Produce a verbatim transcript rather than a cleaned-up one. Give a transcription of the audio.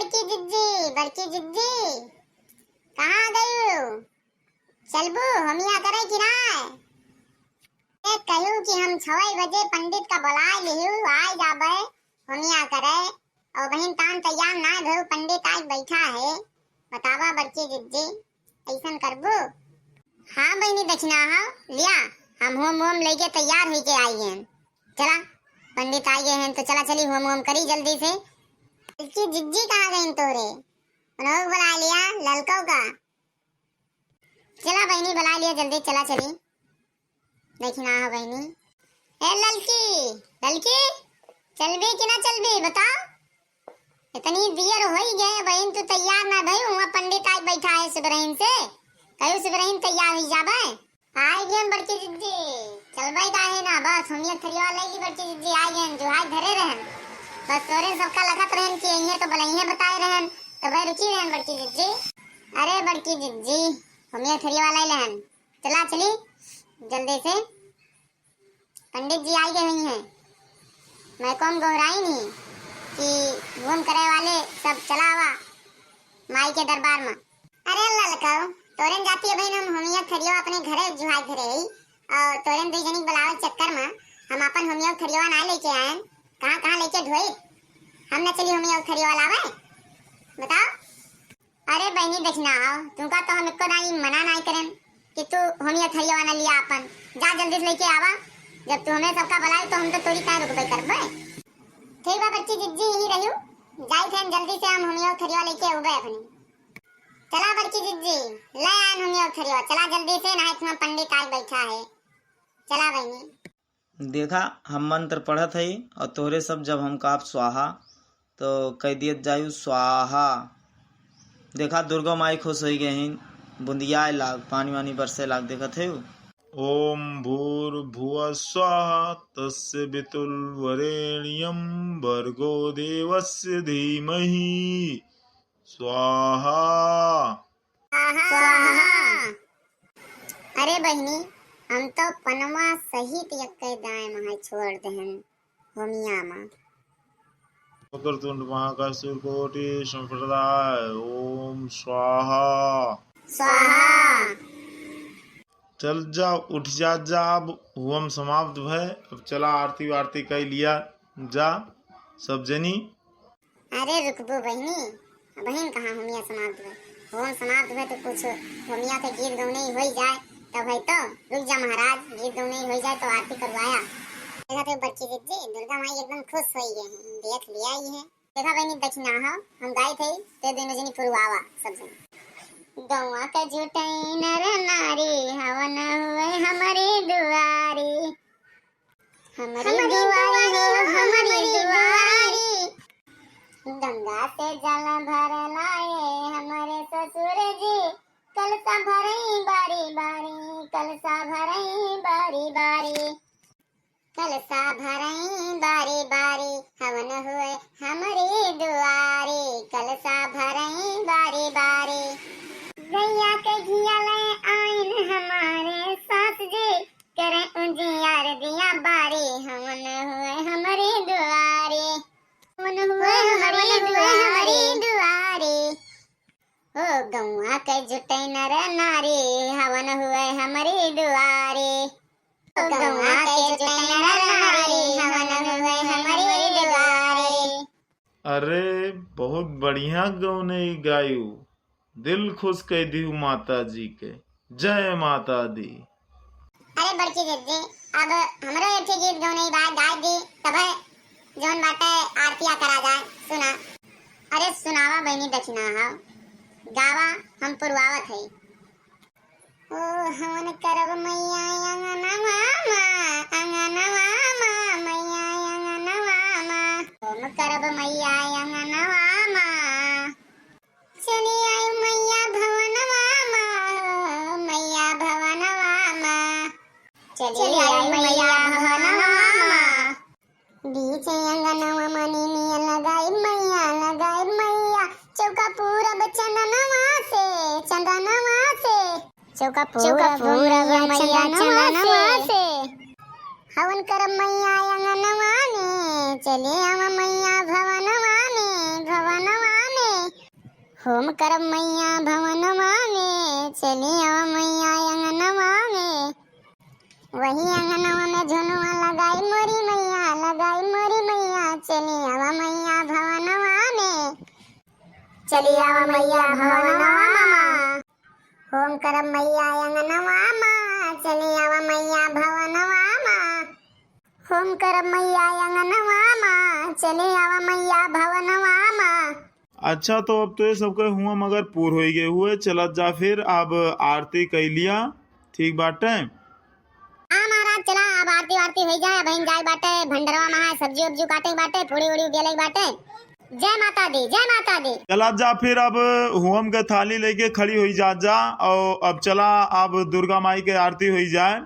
बड़की जिज्जी, बड़की जिज्जी, कहाँ गयू? चलबू होमिया करे कि नाय? ए, कहू कि हम छवई बजे पंडित का बुलाए लिहू, आय जाबे होमिया करे। और बहिन तान तैयार नाय भयू, पंडित आय बैठा है। बतावा बड़की जिज्जी, ऐसन करबू? हाँ बहिनी दक्षिणा हो, लिया, हम होम वोम लेके तैयार होके आई हैं। चला, पंडित आ गए हैं तो चला चली होम वोम करी जल्दी से। बड़की जिज्जी कहाँ गई तोरे? उन्हों बुला लिया ललको का। चला बहिनी बुला लिया जल्दी, चला चली। दक्षिणा हो बहिनी। ए ललकी, ललकी, चलबी कि ना चलबी बताओ? इतनी देर होई गए बहिन, तू तैयार ना भई, हुआ पंडित आज बैठा है सुबरहिन से, कहू सुबरहिन तैयार हुई जाबे। आय गेन बड़की जिज्जी, चलबे काहे ना, बस होमिया थरिया ले ली बड़की जिज्जी, आय गेन, जुहाई धरे रहन। बस तोरे सबका लगत रहन कि इहे तो बलइहे बताए रहन, तो भाई रुकी रहन बड़की जिज्जी। अरे बड़की जिज्जी, होमिया थरिया ले लेहन, चला चली जल्दी से। पंडित जी आई गए हुई हैं। मैं कौन गोहराई नहीं कि घूम करे वाले सब चला आवा माई के दरबार में। अरे ललकऊ, तोरेन जाती है बहन, हम होमिया थरियो अपने घरे जुहाई घरे ही, और तोरेन दुई जनी बुलावे चक्कर में हम अपन होमिया थरियो ना लेके आयन। कहाँ कहाँ लेके ढोई? हम न चली होमिया थरियो लावे, बताओ। अरे बहिनी दक्षिणा हो, तुमका तो हम एको दाई मना नाई करेन कि तू होमिया थरिया ना लिया अपन, जा जल्दी से लेके आवा। जब तू हमें सबका बुलाए तो हम तो तोरी काहे रुकबे करबे। ठीक बा बड़की जिज्जी, यहीं रहियो, जाई थे जल्दी से हम होमिया थरिया लेके उबे अपनी। चला बड़की जिज्जी, ले आन होमिया थरिया, चला जल्दी से, नाई तुम्हारा पंडित आज बैठा है। चला बहिनी। देखा, हम मंत्र पढ़त हई और तोहरे सब जब हम कहब स्वाहा, तो कह दियत जायु स्वाहा। देखा, दुर्गा माई खुश होई गए हैं, बुंदियाए लाग, पानी वानी बरसे लाग, देखत है। ओम भूर्भुवः स्वाहा तस्य वितुर्वरेण्यं भर्गो देवस्य धीमहि स्वाहा। स्वाहा। अरे बहिनी, हम तो पनवा सहित यक्के दाएं महाई छोड़ देहन होमिया मा। वक्रतुंड महाकाय सूर्यकोटि समप्रभा, ओम स्वाहा। स्वाहा। चल जा, उठ जा, जा, अब हुवम समाप्त भय। अब चला आरती वारती कई लिया जा सब जनी। अरे रुकबो बहिनी, बहिन कहाँ होमिया समाप्त भय? होम समाप्त भय तो कुछ होमिया के गीत गौनई होई जाए, तब है तो। रुक जा महाराज, गीत गौनई होई जाए तो आरती करवाया। देखा तो बड़की जिज्जी, दुर्गा माई एकदम खुश होई गए हैं, देख लिया ही है। देखा बहिनी दक्षिणा हो, हम गाई थे, ते दोनों जनी पुरवावा सब जनी। गौवा के जुटई नर नारी, हवन हुए हमरी दुआरी। हमरी दुआरी हो, हमरी दुआरी। गंगा से जल भर लाए हमरे ससुर जी, कलसा भरई बारी बारी, कलसा भरई बारी बारी। कलसा भरई बारी बारी, हवन हुए हमरी दुआरी, कलसा भरई बारी बारी। गैया के घिया ले आइन हमारे सास जी, करे उजियार दिया बारी, हवन हुए हमरी दुआरी, हवन हुए हमरी दुआरी। ओ गौआ के जुटई नर नारी, हवन हुए हमरी दुआरी। ओ गौआ के जुटई नर नारी, हवन हुए हमरी दुआरी। अरे, बहुत बढ़िया गौनई गायू, दिल खुश कई दिहू माता जी के। जय माता दी। अरे बड़की जिज्जी, अब हमरो एक ठे गीत गौनई बा, गाय दी, तबे जौन बाटे आरतिया करा जाए। सुना। अरे सुनावा बहिनी दक्षिणा हो, गावा, हम पुरवावत हई। ओ हवन करब मैया अंगनवा मा, अंगनवा मा, मैया अंगनवा मा। होम करब मैया अंगनवा मा। चली आई मैया भवनवा मा, मैया भवनवा मा। चली आई मैया भवनवा मा। बीच अंगनवा मा निमिया लगाई मैया, लगाई मैया। चौका पूरब चंदनवा से, चंदनवा से। चौका पूरब मैया चंदनवा से। हवन करब मैया अंगनवा में, चली आवा मैया भवनवा में, भवनवा में। होम करब मैया भवनवा में, चली आवा मैया अंगनवा में। वही अंगनवा में झुलुआ लगाई मोरी मैया, लगाई मोरी मैया, चली आवा मैया भवनवा में, चली आवा मैया भवनवा में। होम करब मैया अंगनवा में, चली आवा मैया भवनवा में। होम करब मैया अंगनवा में, चली आवा मैया भवनवा में। अच्छा, तो अब तो ये सबके हुआ मगर पूर होई गए हुए, चलत जा फिर अब आरती कइ लिया, ठीक बाटे? हाँ महाराज, चला अब आरती वारती होई जाए, बहिन जाए बाटे, भंडरवा में है, सब्जी उब्जी काटे बाटे, पूड़ी उड़ी उबिया बाटे। जय माता दी, जय माता दी। चलत जा फिर अब हुआ के थाली लेके खड़ी होई जात जा, और अब चला अब दुर्गा माई के आरती होई जाए।